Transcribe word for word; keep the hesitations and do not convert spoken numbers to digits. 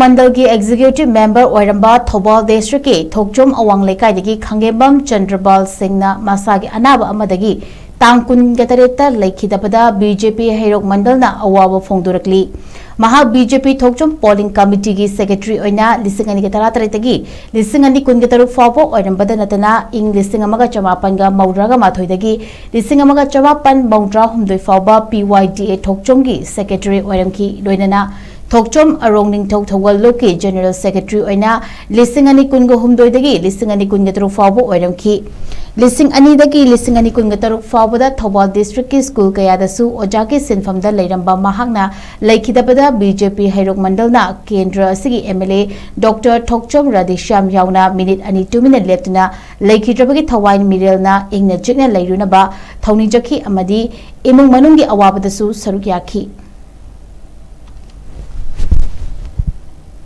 ꯃꯟꯗꯜꯒꯤ executive member ꯑꯣꯏꯔꯝꯕ ꯊꯧꯕꯥꯜ ꯗꯤꯁꯇ꯭ꯔꯤꯛꯀꯤ ꯊꯣꯛꯆꯣꯝ ꯑꯋꯥꯡ ꯂꯩꯀꯥꯏꯗꯒꯤ ꯈꯥꯡꯒꯦꯝꯕꯝ ꯆꯟꯗ꯭ꯔꯕꯥꯜ ꯁꯤꯡꯅ ꯃꯁꯥꯒꯤ ꯑꯅꯥꯕ ꯑꯃꯗꯒꯤ ꯇꯥꯡ ꯀꯨꯟꯒ ꯇꯔꯦꯠꯇ ꯂꯩꯈꯤꯗꯕꯗ ꯕꯤ ꯖꯦ ꯄꯤ ꯍꯩꯔꯣꯛ ꯃꯟꯗꯜꯅ ꯑꯋꯥꯕ ꯐꯣꯡꯗꯣꯔꯛꯂꯤ꯫ ꯃꯍꯥꯛ ꯕꯤ ꯖꯦ ꯄꯤ ꯊꯣꯛꯆꯣꯝ ꯄꯣꯂꯤꯡ ꯀꯃꯤꯇꯤꯒꯤ ꯁꯦꯀ꯭ꯔꯦꯇꯔꯤ ꯑꯣꯏꯅ ꯂꯤꯁꯤꯡ ꯑꯅꯤꯒ ꯇꯔꯥꯇꯔꯦꯠꯇꯒꯤ ꯂꯤꯁꯤꯡ ꯑꯅꯤ ꯀꯨꯟꯒ ꯇꯔꯨꯛ ꯐꯥꯎꯕ ꯑꯣꯏꯔꯝꯕꯗ ꯅꯠꯇꯅ ꯏꯪ ꯂꯤꯁꯤꯡ ꯑꯃꯒ ꯆꯃꯥꯄꯟꯒ ꯃꯧꯗ꯭ꯔꯥꯒ ꯃꯥꯊꯣꯏꯗꯒꯤ ꯂꯤꯁꯤꯡ ꯑꯃꯒ ꯆꯃꯥꯄꯟ ꯃꯧꯗ꯭ꯔꯥ ꯍꯨꯝꯗꯣꯏ ꯐꯥꯎꯕ ꯄꯤ ꯋꯥꯏ ꯗꯤ ꯑꯦ ꯊꯣꯛꯆꯣꯝꯒꯤ ꯁꯦꯀ꯭ꯔꯦꯇꯔꯤ ꯑꯣꯏꯔꯝꯈꯤ꯫ ꯂꯣꯏꯅꯅ ꯊꯣꯛꯆꯣꯝ ꯑꯔꯣꯡ ꯅꯤꯡꯊꯧ ꯊꯧꯒꯜ ꯂꯨꯞꯀꯤ ꯖꯦꯅꯔꯦꯜ ꯁꯦꯀ꯭ꯔꯦꯇꯔꯤ ꯑꯣꯏꯅ ꯂꯤꯁꯤꯡ ꯑꯅꯤ ꯀꯨꯟꯒ ꯍꯨꯝꯗꯣꯏꯗꯒꯤ ꯂꯤꯁꯤꯡ ꯑꯅꯤ ꯀꯨꯟꯒ ꯇꯔꯨꯛ ꯐꯥꯎꯕ ꯑꯣꯏꯔꯝꯈꯤ꯫ ꯂꯤꯁꯤꯡ ꯑꯅꯤꯗꯒꯤ ꯂꯤꯁꯤꯡ ꯑꯅꯤ ꯀꯨꯟꯒ ꯇꯔꯨꯛ ꯐꯥꯎꯕꯗ ꯊꯧꯕꯥꯜ ꯗꯤꯁꯇ꯭ꯔꯤꯛꯀꯤ ꯁ꯭ꯀꯨꯜ ꯀꯌꯥꯗꯁꯨ ꯑꯣꯖꯥꯒꯤ ꯁꯤꯟꯐꯝꯗ ꯂꯩꯔꯝꯕ ꯃꯍꯥꯛꯅ ꯂꯩꯈꯤꯗꯕꯗ ꯕꯤ ꯖꯦ ꯄꯤ ꯍꯩꯔꯣꯛ ꯃꯟꯗꯜꯅ ꯀꯦꯟꯗ꯭ꯔ ꯑꯁꯤꯒꯤ ꯑꯦꯝ ꯑꯦꯜ ꯑꯦ ꯗꯣꯛꯇꯔ ꯊꯣꯛꯆꯣꯝ ꯔꯥꯙꯦꯁ꯭ꯌꯥꯝ ꯌꯥꯎꯅ ꯃꯤꯅꯤꯠ ꯑꯅꯤ ꯇꯨꯃꯤꯟꯅ ꯂꯦꯞꯇꯨꯅ ꯂꯩꯈꯤꯗ꯭ꯔꯕꯒꯤ ꯊꯋꯥꯏ ꯃꯤꯔꯦꯜꯅ ꯏꯪꯅ ꯆꯤꯛꯅ ꯂꯩꯔꯨꯅꯕ ꯊꯧꯅꯤꯖꯈꯤ ꯑꯃꯗꯤ ꯏꯃꯨꯡ ꯃꯅꯨꯡꯒꯤ ꯑꯋꯥꯕꯗꯁꯨ ꯁꯔꯨꯛ ꯌꯥꯈꯤ꯫